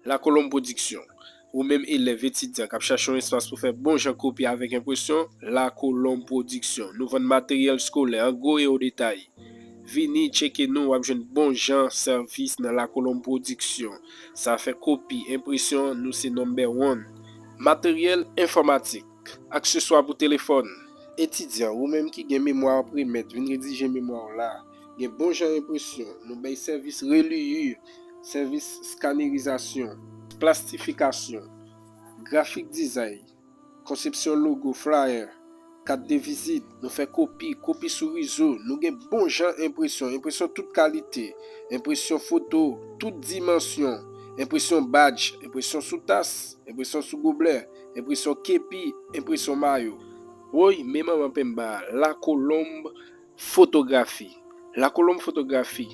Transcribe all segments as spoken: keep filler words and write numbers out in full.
Lakolonm Pwodiksyon. Ou menm elèv, etidyan k ap chache yon espas pou fè bon jan kopi avèk enpresyon, Lakolonm Pwodiksyon. Nou vann materyèl eskolè an gwo e o detay. Vini tcheke nou, w ap jwenn bon jan sèvis nan Lakolonm Pwodiksyon. Sa fè kopi, enpresyon, nou se number one. Materyèl enfòmatik, akseswa pou telefòn. Etidyan, ou menm ki gen memwa w ap remèt, vin redije memwa w la. Gen bon jan enpresyon, nou bay sèvis reliyi, sèvis skanerizasyon, plastifikasyon, grafik dizay, konsepsyon logo, flyer, kat de vizit, nou fè kopi, kopi sou rizo, nou gen bon jan enpresyon, enpresyon tout kalite, enpresyon foto, tout dimansyon, enpresyon badj, enpresyon sou tas, enpresyon sou goblè, enpresyon kepi, enpresyon mayo. Woy, men manman penba, Lakolonm Fotografi. Lakolonm Fotografi,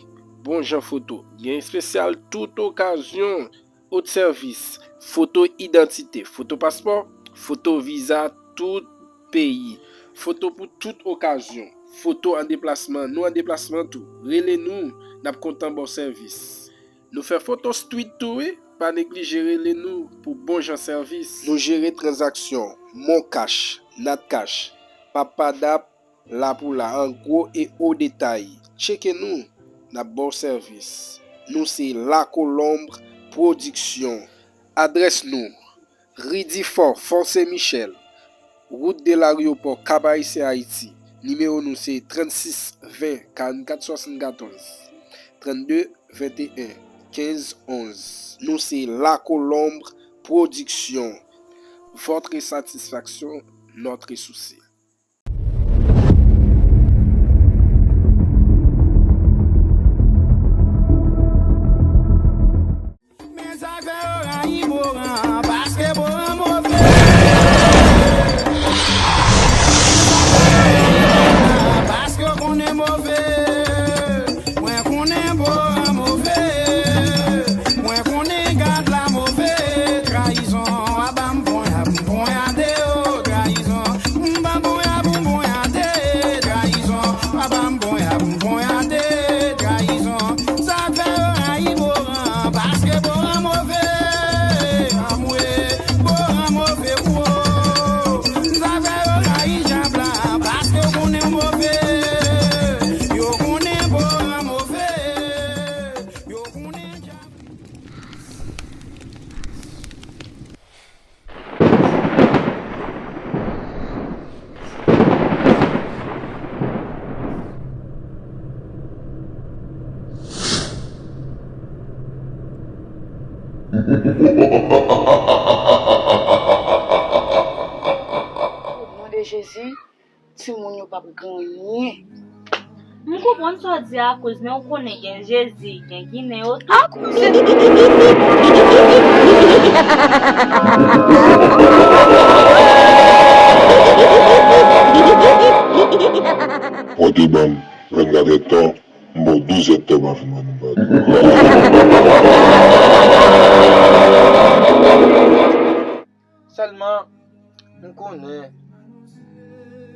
bon jan foto, gen espesyal tout okazyon, ot sèvis, foto idantite, foto paspò, foto viza tout peyi, foto pou tout okazyon, foto an deplasman, nou an deplasman tou. Rele nou, n ap kontan ba w sèvis. Nou fè foto street tou wi, pa neglije rele nou pou bon jan sèvis. Nou jere tranzaksyon, Moncash, Natcash, Papadap, la pou la, an gwo e o detay. Tcheke nou, n ap ba w sèvis. Nou se Lakolonm Pwodiksyon. Adrès nou, Ri Difò, Fò Sen Michèl, Wout de Laryopò, Kap Ayisyen, Ayiti. Nimewo nou se trannsis ven karannkat swasannkatòz, trannde venteyen kenz onz. Nou se Lakolonm Pwodiksyon. Votre satisfaction, notre souci. Men sa k fè yo rayi Boran, paske Boran move. Paske yo konnen move. Mwen konnen Boran move. Mwen konnen gad la move. Trayizon, aba m ponya, m ponya de yo. Trayizon, m pa ponya pou m ponya de. Trayizon, aba m ponya pou m ponya de. Trayizon, sa fè yo rayi Boran, paske Boran move. Anmwe, Boran move pou ou. Sa fè yo rayi Djab la, paske yo konnen move. Yo konnen Boran move. Yo konnen Djab. O non de Jezi, timoun yo p ap gen anyen. M konprann sa w di a, kouz, men w konnen gen Jezi, gen Ginen yo tou. Akoz. Ou te ban m vennkat èdtan, m ba w douz èdtan pa fin ban nou bak. Sèlman, m konnen,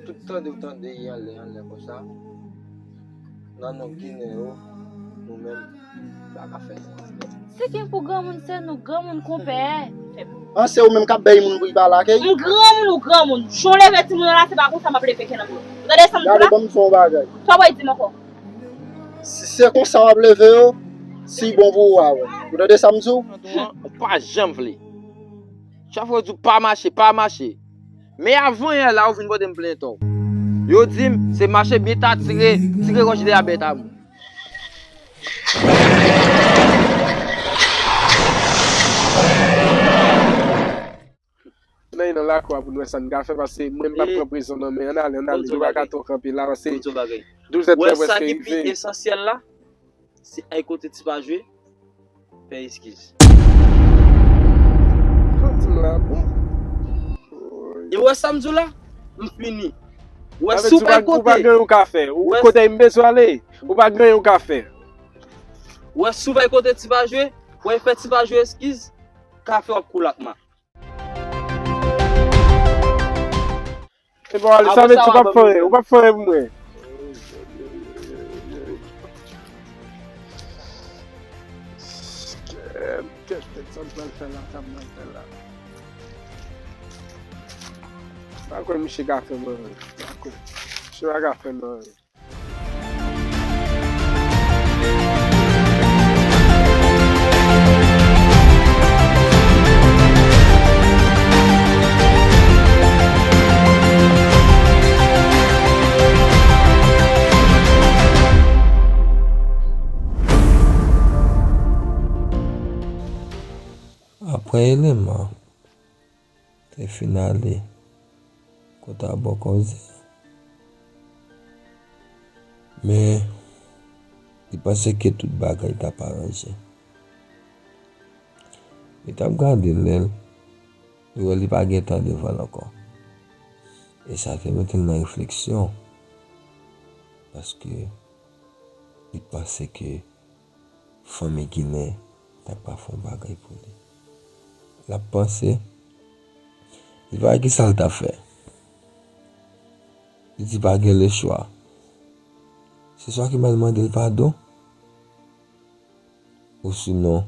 tout tande w tande y anlè anlè konsa, nan non Ginen yo, nou menm, pa ka fè nou anyen. Se gen pou granmoun, se nou granmoun, konpè. An, se ou menm k ap bèy moun pou y pa lage? M granmoun ou granmoun? Jan w leve timoun nan la, se pa konsa m ap leve kenanm yo. Ou tande sa m di w la? Gade, ban m di w yon bagay. Sa w pral di m ankò? Si se konsa w ap leve yo, si bon pou ou a wè. Ou tande sa m di w? Ou pa janm vle. Chak fwa yo di w pa mache, pa mache. Men avan yè la, ou vin pote m plent ou. Yo di m, se mache byen ta tire, tire wòch de a bèt a moun. Ann ale nan lakou a pou n wè sa n ka fè, paske mwen m p ap pran prizon nan men. Ann ale, ann ale, nou pa ka twò kanpe la, paske douz èdtan prèske rive. Wè sa ki pi esansyèl la, se al kote Ti Pa Jwe, fè eskiz. Sa w di m la, bon. E wè sa m di w la, m fini. Wè si w pa al kote, ou pa gen yon ka fè. Ou kote m bezwen ale, ou pa gen yon ka fè. Wè si w pa al kote Ti Pa Jwe, wè fè Ti Pa Jwe eskiz, kafe w ap koule ak ma. E bon, ale, sa vle di ou p ap fè anyen, ou p ap fè anyen pou mwen. Kèt, kèt, kèt, Sa m pral fè la, sa m pral fè la. Pa kwè misye ka fè m anyen. Pa kwè. Misye pa ka fè m anyen. Apre eleman te fin ale kot Abò Koze. Men, li panse ke tout bagay t ap aranje. Li t ap gade lè l, li wè li pa gen tan devan l ankò. E sa te mete l nan refleksyon, paske li panse ke fanmi Ginen t ap ka fè yon bagay pou li. L ap panse, li pa wè ki sa l ta fè. Li di pa gen lechwa. Se swa ke m al mande l padon, osinon,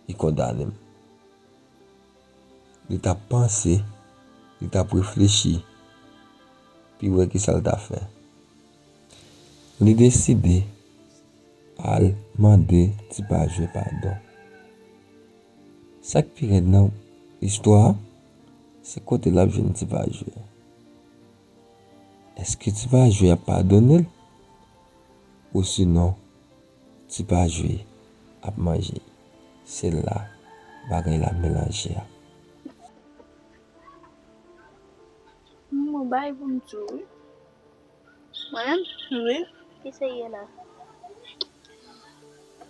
li kondane m. Li t ap panse, li t ap reflechi, pi wè ki sa l ta fè. Li deside al mande Ti Pajwe padon. Sa k pi rèd nan istwa a, se kote l ap jwenn Ti Pajwe. Èske Ti Pajwe ap padone l? Osinon, Ti Pajwe ap manje l? Se la bagay la melanje a. Mwen bay pou m di w, wi. Mwen menm? Wi. Kisa w ye la?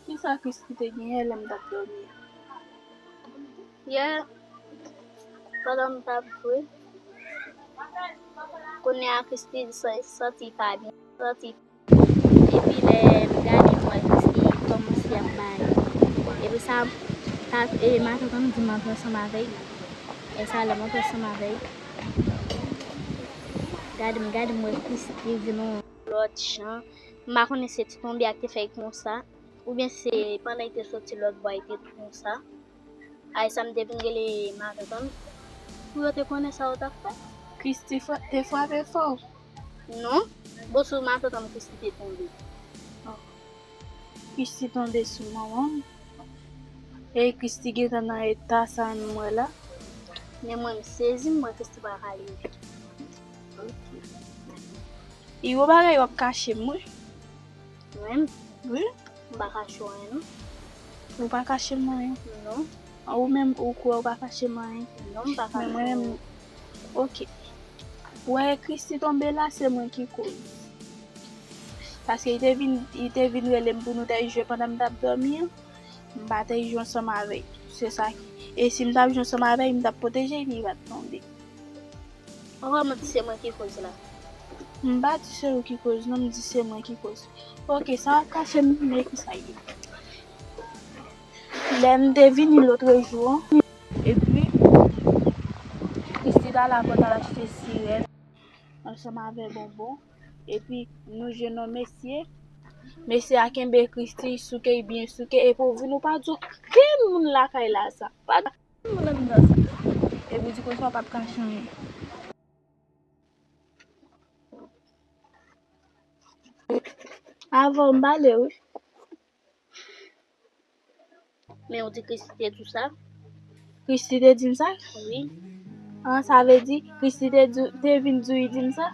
Kisa Christy te genyen lè m t ap dòmi a? Yè, pandan m t ap jwe, kounye a Christy sa- santi l pa byen, santi. Epi lè m gade, m wè Christy kòmanse ap bay. Epi sa, ta- e matant an di m antre ansanm avè l. E sa, lè m antre ansanm avè l, gade m, gade m wè Christy vin yon lòt jan. M pa konnen se ti tonbe a ki te fè l konsa, oubyen se pandan l te soti lòt bò a, l te konsa. Ay, sa m te vin rele matant an pou yo te konnen sa yo t ap fè. Christy fra- te frape fò? Non. Bon, sou matant an, Christy te tonbe. Oh. Christy tonbe sou manman m. E Christy gentan nan eta sa m wè la. Men mwen, m sezi, m wè Christy pa ka leve. Ok. Yon bagay w ap kache m, wi. Mwen menm? Wi. M pa kache w anyen, non. Ou pa kache m anyen? Non. Ou menm, ou kwè ou pa kache m anyen? Non, m pa kache w anyen. Men mwen menm, ok. Wè, Christy tonbe la, se mwen ki koz. Paske li te vin, li te vin rele m pou nou t al jwe pandan m t ap dòmi an. M pa t al jwe ansanm avè l. Se sa ki, e si m t ap jwe ansanm avè l, m t ap pwoteje l, li pa t tonbe. Ankò m di se mwen ki koz la. M pa di se ou ki koz, non, m di se mwen ki koz. Ok, sa w ap kache m, men ki sa ye. Lè m te vini lotrejou an, epi, Christy t al apòt al achte sirèt ansanm avè bonbon. Epi, nou jwenn yon mesye. Mesye a kenbe Christy, souke l byen souke. Epi w vin, ou pa di okenn moun lakay la sa. Pa di okenn moun nan sa. Epi w di konsa w p ap kache anyen. Avan m pale, wi. Men ou di Christy te di w sa? Christy te di m sa? Wi. An, sa vle di, Christy te di, te vin di w li di m sa?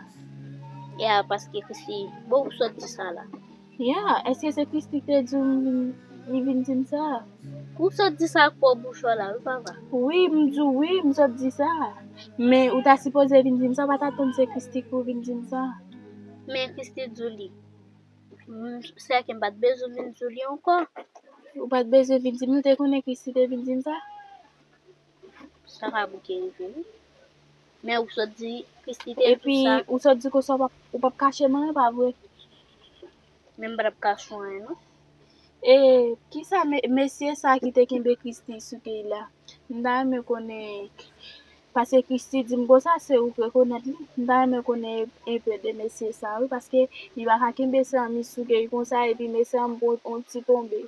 Ya, paske Christy, bon, ou sot di sa la. Ya, èske se Christy ki te di w li vin di m sa? Ou sot di sa ak pwòp bouch ou la, wi, papa. Wi, m di w wi, m sot di sa. Men ou ta sipoze vin di m sa, ou pa t atann se Christy ki pou vin di m sa. Men Christy di w li. M, sèke m pa t bezwen vin di w li ankò. Ou pa t bezwen vin di m, ou te konnen Christy te vin di m sa? Sa ka bouke rive, wi. Men ou sot di Christy te di w sa. Epi, ou sot di konsa, ou p ap, ou p ap kache m anyen, pa vre? Men m pa t ap kache w anyen, non. E, kisa me-, mesye sa ki te kenbe Christy souke la? M ta renmen konnen, paske Christy di m konsa, se ou k rekonèt li. M ta renmen konnen enpe de mesye sa, wi, paske li pa ka kenbe sè an m li souke l konsa, epi mesye an m pran yon ti tonbe.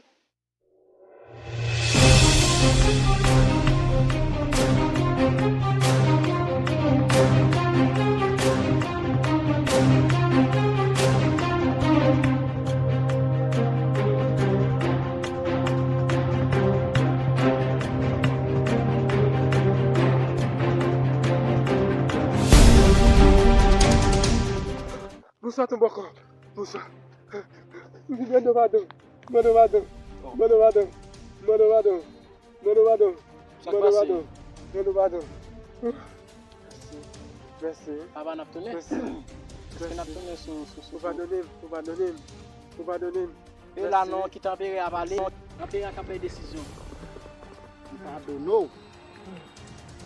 Sa tonbe ankò. Pou sa. Mande padon. Mande padon. Mande padon. Mande padon. Mande padon. Mande padon. Mande padon. Mèsi. Mèsi. Papa, n ap tounen. Mèsi. Èske n ap tounen sou, sou, sou, sou. Ou padone m. Ou padone m. Ou padone m. E la non, kite anperè a pale. Anperè a k ap bay desizyon. M padone w.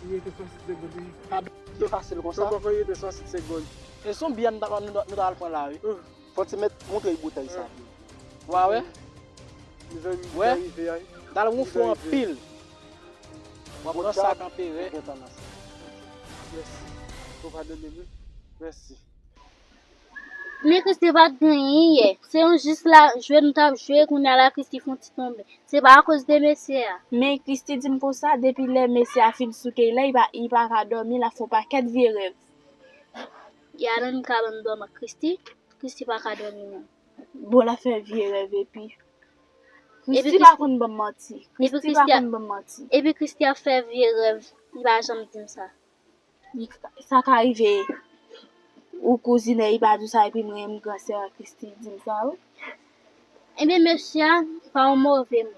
Li rete swasann segonn, wi. Padone fasil konsa. Tonton, li rete swasann segonn. E se yon biyè nou ta, nou ta, nou ta al pran la, wi. Fò ti met montre boutèy sa. Wa wè? Mezanmi, m rive a. Dal ronfle anpil. W ap pran sa ak anperè. Mèsi. Ou padone m, wi. Mèsi. Men Christy pa t gen anyen yè. Se yon jis la jwe nou t ap jwe, kounye a la Christy fè yon ti tonbe. Se pa akoz de mesye a. Men Christy di m konsa, depi lè mesye a fin souke l la, li pa, li pa ka dòmi, l ap fè yon pakèt vye rèv. Yalan ka ban m dòmi ak Christy. Christy pa ka dòmi menm. Bon, l ap fè vye rèv epi. Christy pa konn ban m manti. Christy pa konn ban m manti. Epi Christy ap fè vye rèv. Li pa janm di m sa. Li ka- Sa ka rive ou kouzin li pa di w sa epi mwen menm gran sè Christy di m sa wi. Ebyen mesye a pa yon move moun.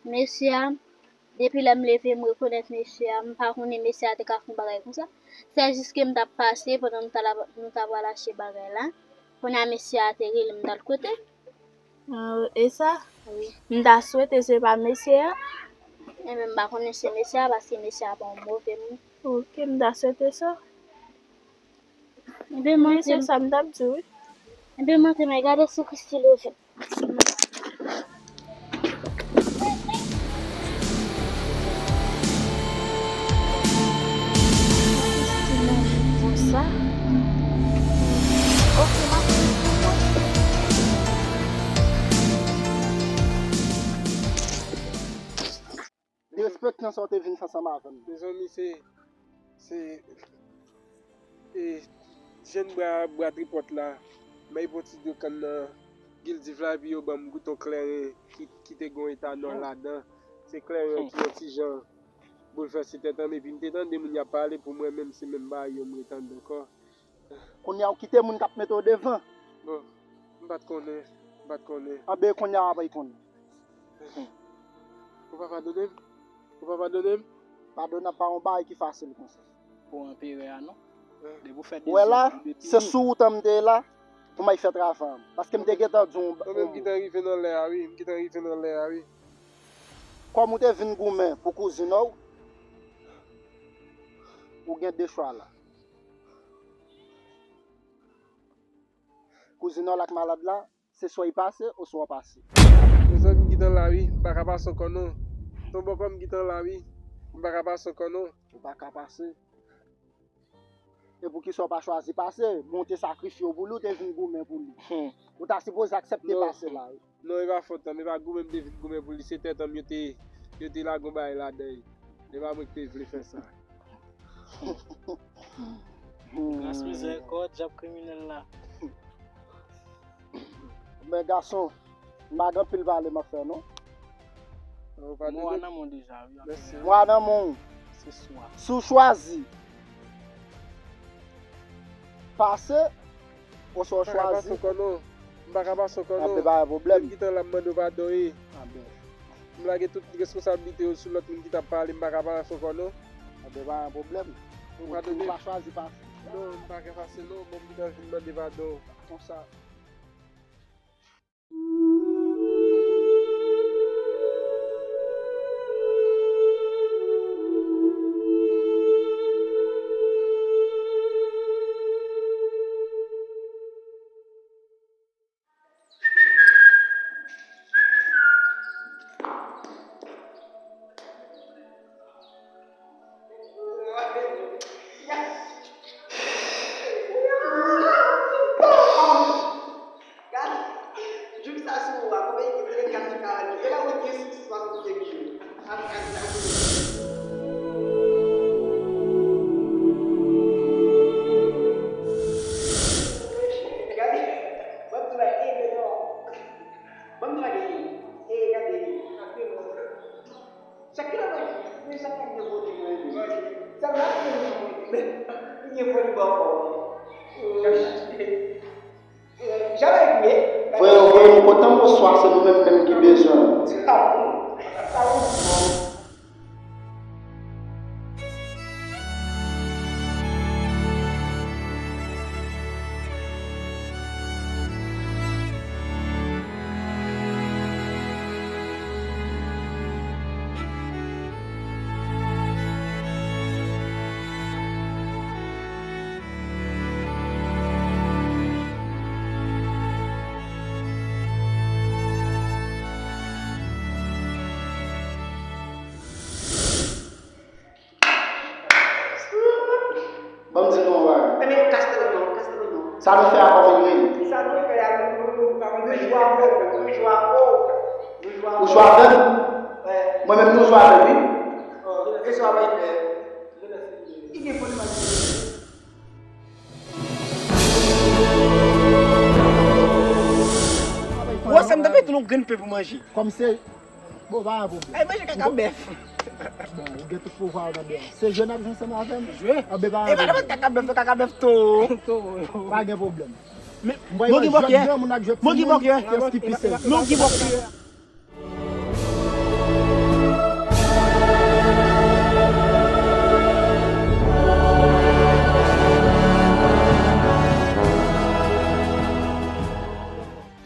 Mesye a, depi lè m leve m rekonèt mesye a, m pa konnen mesye a te ka fè yon bagay konsa. Se jis ke m t ap pase pandan nou t al- nou t ap al achte bagay la. Kounye a mesye a te rele m t al kote. Ah, e sa? Wi. M ta swete se pa mesye a. Ebyen m pa konnen se mesye a paske mesye a pa yon move moun. Ok, m ta swete sa. Ebyen men se sa m t ap di wi. Ebyen men gade si Christy leve. Christy leve konsa. Ok, m ap Derespektan sa w te vin fè ansanm avè m. Mezanmi, se, se, e, jèn bwa, bwa tripòt la, m al pran ti dlo kann nan gildiv la, epi yo ban m goute yon kleren ki, ki te gen yon etanòl ladan. Se kleren an ki yon ti jan boulvèse tèt an m, epi m te tande moun y ap pale, pou mwen menm, se menm bagay yo m retande ankò. Kounye a w kite moun k ap mete w devan. Bon, m pa t konnen, m pa t konnen. Anben kounye a w ap konnen. Ou pa padone m? Ou pa padone m? Padone pa yon bagay ki fasil konsa. Pou anperè a non. Depi w fè de zèv, de pini. Ou wè la, se sou wout an m te ye la, pou m al fè travay an. Paske m te gentan di w. Mwen menm m gentan rive nan lè a wi, m gentan rive nan lè a wi. Kòm ou te vin goumen pou kouzin an w, ou gen de chwa la. Kouzin an w la k malad la, se swa w pase oswa w pase. Mezanmi, m gentan la wi, m pa ka pase ankò non. Tonbòkò, m gentan la wi, m pa ka pase ankò non. Ou pa ka pase? E poukisa w pa chwazi pase? Bon, w te sakrifye w pou li, w te vin goumen pou li. Ou ta sipoze aksepte pase la wi. Non, e pa fòt an m, e pa goumen m te vin goumen pou li, se tèt an m yo te, yo te lage yon bagay ladan l. E pa mwen ki te vle fè sa. Gras mizèrikòd, djab kriminèl la. Men gason, m pa gen anpil pale m ap fè non. Mo a nan men w deja wi. Mo a nan men w. Se swa. Si w chwazi pase, oswa w chwazi. M pa ka pase ankò non. M pa ka pase ankò non. Anben pa gen pwoblèm. Menm ki tan la m mande w padon wi. Anben. M lage tout responsablite yo sou lòt moun ki t ap pale, m pa ka pase ankò non. Anben pa gen pwoblèm. Ou padone m? Ou pa chwazi pase. Non, m pa ka pase non. Bon, m ki tan vin mande padon. Konsa. Gade, jouk sa sou ou a, konbyen ki te kat sou karant, e la ou gen sou swasannsenk jou. Ap gade sa sou ou. Gade, ban m di w bagay, e deyò. Ban m di w bagay, e, e gade, e. Chak ki lè mwen, men chak ki gen vòlè mwen, sa m ap fè mwen, men, li gen vòlè bò kò. Gade. Voye, voye m kontan, bonswa, se nou menm menm ki bezwen. Ban m di nou yon bagay. Ebyen, kase tèt nou, kase tèt nou. Sa nou fè a kòman l rele? Sa nou fè a, nou, nou, nou, nou jwe avè w, nou jwe avè w, nou jwe avè w. Ou jwe avè m? Mwen menm nou jwe avè m, wi. Kesyon a pa fè. Ki gen pwoblèm ak Wè, sa m t ap mete yon grenn pen pou manje. Kòm se Bon, pa gen pwoblèm. Ay, manje kaka bèf. Bon, ou gen tout pouvwa w nan men w. Se jwe n ap jwe ansanm avè m? Jwe? Anben, pa gen pwoblèm. E pa kaka bèf, kaka bèf tou. Pa gen pwoblèm. Men, m pral jwe jwèt granmoun ak jwèt timoun, kiyès ki pi serye. Non, ki bòkyè.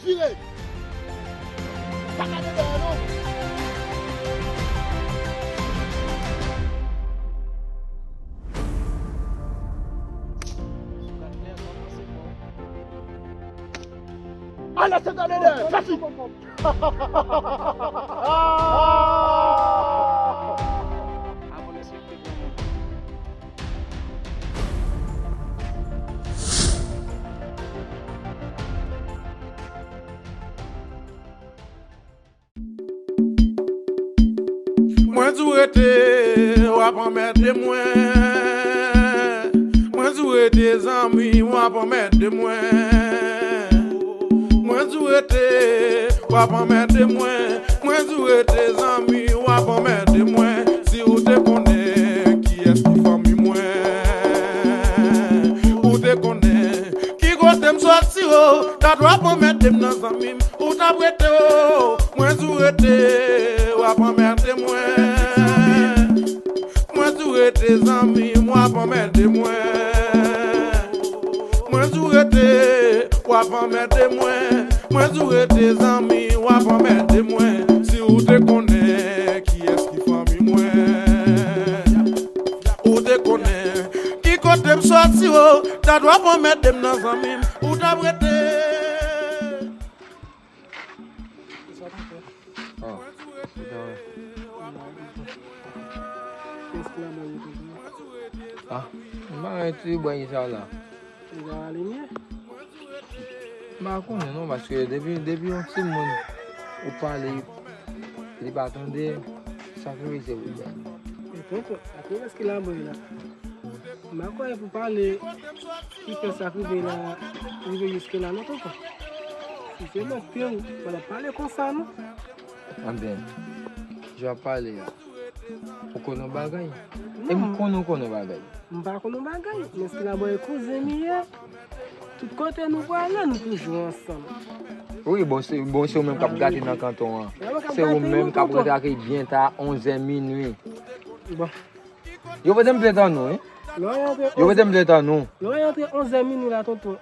Vire! Pa gade dèyè non! Ala se gade dèyè! Fasi! Mwen di w rete, w ap anmède mwen. Mwen di w rete, zanmi, w ap anmède mwen. Mwen di w rete, w ap anmède mwen. Mwen di w rete, zanmi, w ap anmède mwen. Si w te konnen kiyès ki fanmi mwen, ou te konnen ki kote m sòti, o, dat w ap anmède m nan, zanmi m. Ou t ap rete, o, mwen di w rete, w ap anmède mwen. Mwen di w rete, zanmi m, w ap anmède mwen. Mwen di w rete, w ap anmède mwen. Mwen di w rete, zanmi, w ap anmède mwen. Si w te konnen kiyès ki fanmi mwen, ou te konnen ki kote m sòti, o, dat w ap anmède m nan, zanmi m. Ou t ap rete. Ah, putain, ouais. Ah, m pa gen ti bwè sa la. M pa konnen non, paske depi, depi yon timoun ou pale, li pa tande, sa ki rive pou li. E tonton, sa ki rive la. M pa kwè pou pale ki fè sa k rive la, rive jiske la non, tonton. Si se mwen k te ou, mwen pa t ap pale konsa non. Anben, jan w ap pale a, ou konn yon bagay? E m konnen ou konn yon bagay. M pa konn yon bagay, men Skyla Boy kouzen m ye. Tout kote nou prale, nou toujou ansanm. Wi, bon, se, bon, se ou menm k ap gate nan kanton an. Se ou menm k ap rantre ak byen ta, onzè, minui. Bon. Yo pote m plent an nou, wi. Yo pote m plent an nou. Lè w rantre onzè minui la, tonton.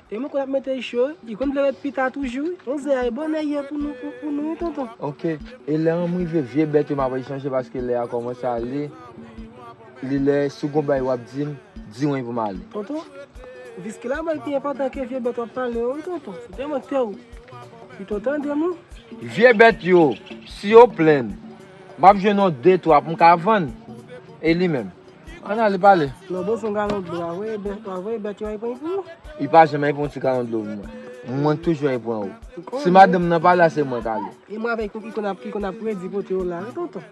E mwen konn ap mete l cho, li konn vle ret pita toujou, wi. Onzè a e bonè ye pou nou, pou, pou nou, wi, tonton. Ok. E lè an m rive, vye bèt yo m ap chanje paske lè a kòmanse ale. Li lè si w gon bagay w ap di m, di mwen pou m ale. Tonton, jiske la mwen pi enpòtan ke vye bèt w ap pale yo, wi, tonton. Se te mwen k te ou. Pito tande m, wi. Vye bèt yo, si yo plenn, m ap jwenn yon de twa pou m ka vann. E li menm? Ann ale pale. Non, bon, se yon galon dlo, w a voye bèt, w a voye bèt yo al pran pou ou. Li pa janm al pran yon ti galon dlo pou mwen. Mwen toujou al pran ou. Si madanm nan pa la, se mwen k ale. E mwen avèk ou ki konn ap, ki konn ap redi pote yo la, wi, tonton.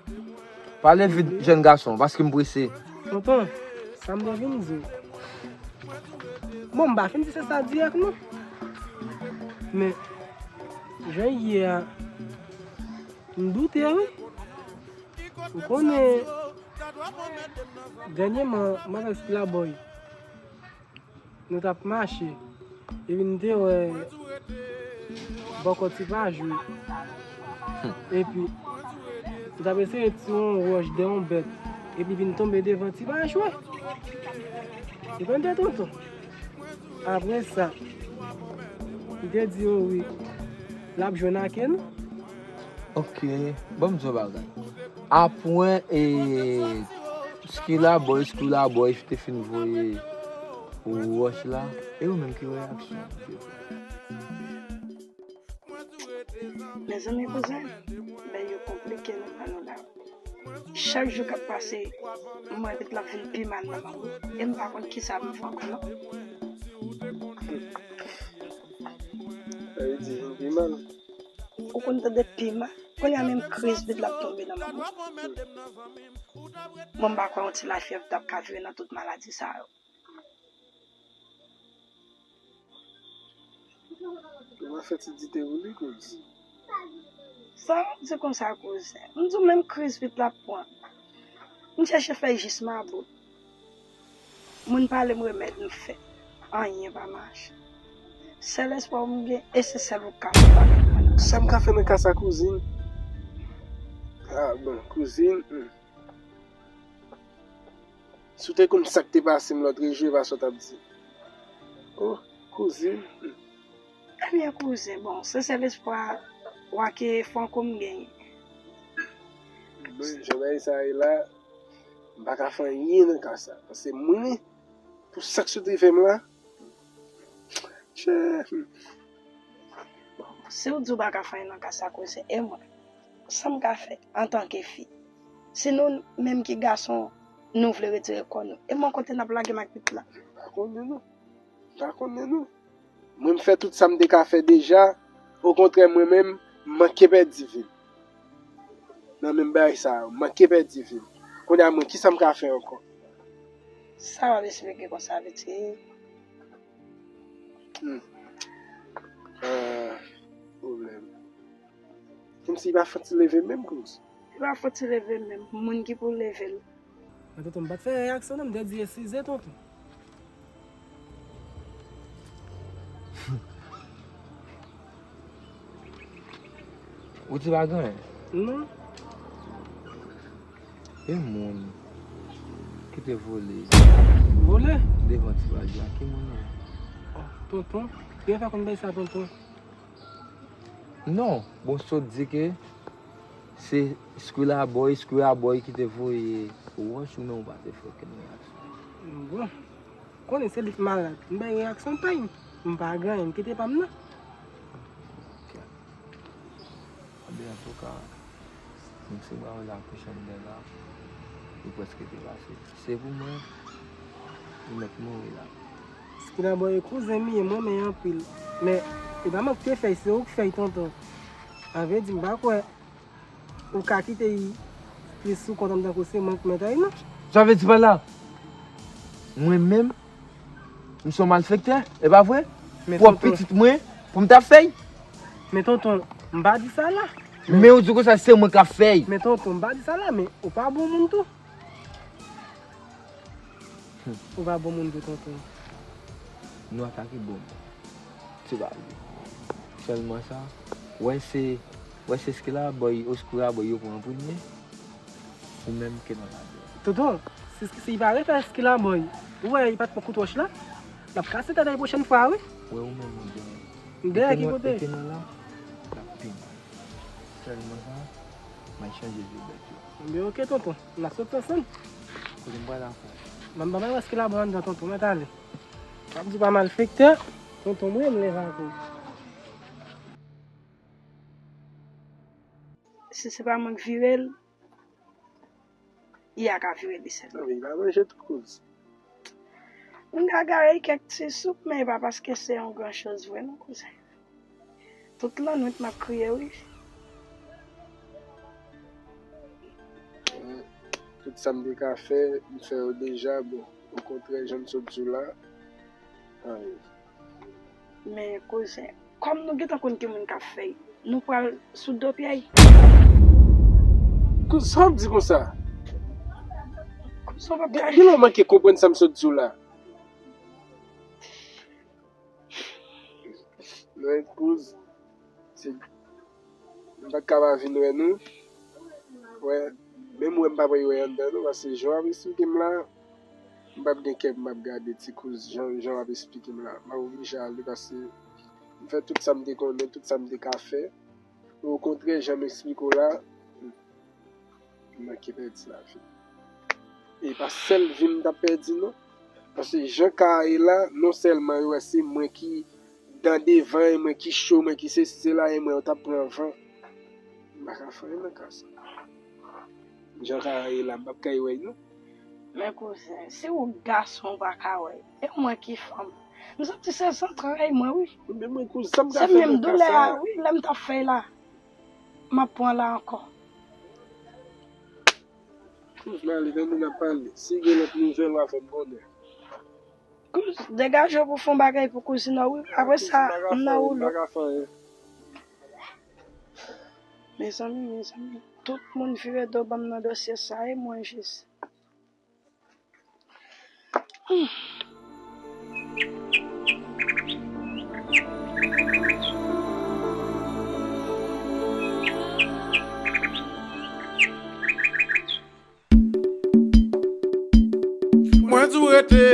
Pale vit, jèn gason, paske m prese. Tonton, sa m te vin di w. Bon, m pa fin di se sa dirèk, non. Men, jan l ye a, m doute, wi. Ou konnen, dènyèman, m avèk Skyla Boy, nou t ap mache. Epi m te wè Bòkò ti pa jwe. Epi, m t ap eseye tire yon wòch dèyè yon bèt. Epi vin tonbe devan ti pa jwe. Li konn te tonton. Apre sa, li te di yo wi, l ap jwenn ake nou. Ok, ban m di w bagay. Apre e, Skilabòy, Skilabòy te fin voye wòch la, e ou menm ki reyaksyon? Mezanmi kouzen, bagay yo konplike nan kay nou la. Chak jou k ap pase, m wè pitit la ap vin pi mal nan manman. E m pa konn kisa pou m fè ankò non. Sa vle di vin pi mal. Ou konn tande pi mal. Kounye a menm kriz pitit la ap tonbe nan manman. Mwen m pa kwè yon ti lafyèv t ap ka vire nan tout maladi sa yo. Ou pa fè ti dite pou li kouz. Sa w di konsa kouzen? M di w menm kriz pitit la ap pran. M chèche fè jis mabout. Moun pale m remèd m fè. Anyen pa mache. Sèl espwa m gen, e se sèl ou k ka fè bagay mwen nan. Sa m ka fè nan ka sa kouzin? Ah bon, kouzin, hmm. Si w te konn sa k te pase m lòt jou, e pa sa w t ap di. Oh, kouzin, hmm. Ebyen kouzen, bon, se sèl espwa w ake Franco m genyen. Bon, jan bagay sa ye la, m pa ka fè anyen nan ka sa. Paske mwen, pou sa k sot rive m la, chè. Si w di w pa ka fè anyen nan ka sa kouzen, e mwen, sa m ka fè antanke fi? Si nou menm ki gason, nou vle retire kò nou, e mwen kote n ap lage m ak pitit la? M pa konnen non. M pa konnen non. Mwen m fè tout sa m te ka fè deja. Okontrè, mwen menm, m manke pèdi vi m. Nan menm bagay sa yo, m manke pèdi vi m. Kounye a mwen, kisa m ka fè ankò? Sa w ap esplike konsa, pitit? Hmm. Ah, pwoblèm. Kòmsi li pa fouti leve menm, kouz. Li pa fouti leve menm. Moun ki pou leve l. Men tonton, m pa t fè reyaksyon non, m te di eskize, tonton. Ou di pa gen anyen? Non. E moun ki te vole. Vole? Devan ti bagay la, ki moun nan? Oh, tonton, ki fè konn bay sa, tonton? Non, bon, sot di ke se Skwilabòy, Skwilabòy ki te voye wòch ou, men ou pa te fè okenn reyaksyon. Bon, konnen se li k malad. M bay reyaksyon pa m. M pa gen anyen, m kite pa m nan. Ok. Ebyen, antouka, m se mwen la pou chanm dè la, li prèske te pase. Se pou mwen, li mèt mouri la. Skwilabòy e kouzen m ye, m renmen anpil. Men, e pa mwen k te fè l, se ou k fè l, tonton. Sa vle di, m pa kwè ou ka kite l plis sou kont m tankou se mwen k mèt a l, non. Sa vle di pa la? Mwen menm, m se yon malfektè, e pa vre? Men pwòp tonton, pitit mwen, pou m ta fè l? Men tonton, m pa di sa la. Men ou di konsa se mwen k ap fè l. Men tonton, m pa di sa la, men ou pa bon moun tou. Ou pa bon moun tou, tonton. Nou atake bon moun. Se pa vre. Sèlman sa, wè se, wè se Skwilabòy, Skwilabòy yo pran an premye, ou menm ke nan ladròg. Tonton, si, si li pa refè Skwilabòy, ou wè li pa t pran kout wòch la, l ap kase tèt li pwochèn fwa, wi. Wè ou menm ou dèyè. M dèyè ki kote? Eke nou la, l ap pi mal. Sèlman sa, m al chanje vye bèt yo. Ebyen, ok, tonton. N a sot ansanm. Kote m pral avè w? Ban m, ban m wè Skwilabòy anndan, tonton, mèt ale. W ap di w pa malfektè, tonton, mwen, m leve avè w. Si se pa mwen k vire l, li a ka vire li sèl. Non, men li pa manje tout kouz. M ka gare kèk ti soup, men e pa paske se yon gran choz vre non, kouzen. Tout lannwit m ap kriye, wi. Tout sa m te ka fè, m fè yo deja, bon. Okontrè, jan m sot di w la, anyen. Men, kouzen, kòm nou gentan konn ki moun k ap fè l, nou pral sou do pye l. Kou-, sa w ap di konsa? Kouzen, w ap... Gen, gen lè w manke konprann sa m sot di w la. Men, kouz, Se, m pa t ka pa vin wè nou. Wè, menm wè m pa pral wè anndan non, paske jan w ap esplike m la, m p ap gen kè pou m ap gade ti kouz jan, jan w ap esplike m la. M ap oblije ale paske m fè tout sa m te konnen, tout sa m te ka fè. Okontrè, jan m esplike w la, m manke pèdi lavi m. E pa sèl vi m t ap pèdi non. Paske jan ka a ye la, non sèlman yo wè se mwen ki dan devan, e mwen ki cho, mwen ki sesi, se la, e mwen yo t ap pran van. M pa ka fè anyen nan ka sa. Jan ka a ye la, m p ap ka wè non. Men kouzen, si ou gason ou pa ka wè, e mwen ki fanm. M santi se zantray mwen, wi. Men mwen kouzen, sa m ka fè nan ka sa? Se menm doulè a, wi, lè m t ap fè la. M ap pran la ankò. Kouz m ale, tann moun ap pale. Si gen lòt nouvèl, w a fè m konnen. Kouz, degaje w pou fè yon bagay pou kouzin ou, wi. Apre sa, m nan woulo. M pa ka fè anyen. Mezanmi, mezanmi, tout moun vire do ban m nan dosye sa, e mwen jis. Mwen di w rete,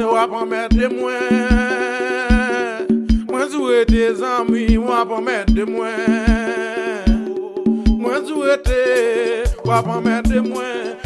w ap anmède mwen. Mwen di w rete, zanmi, w ap anmède mwen. Mwen di w rete, w ap anmède mwen.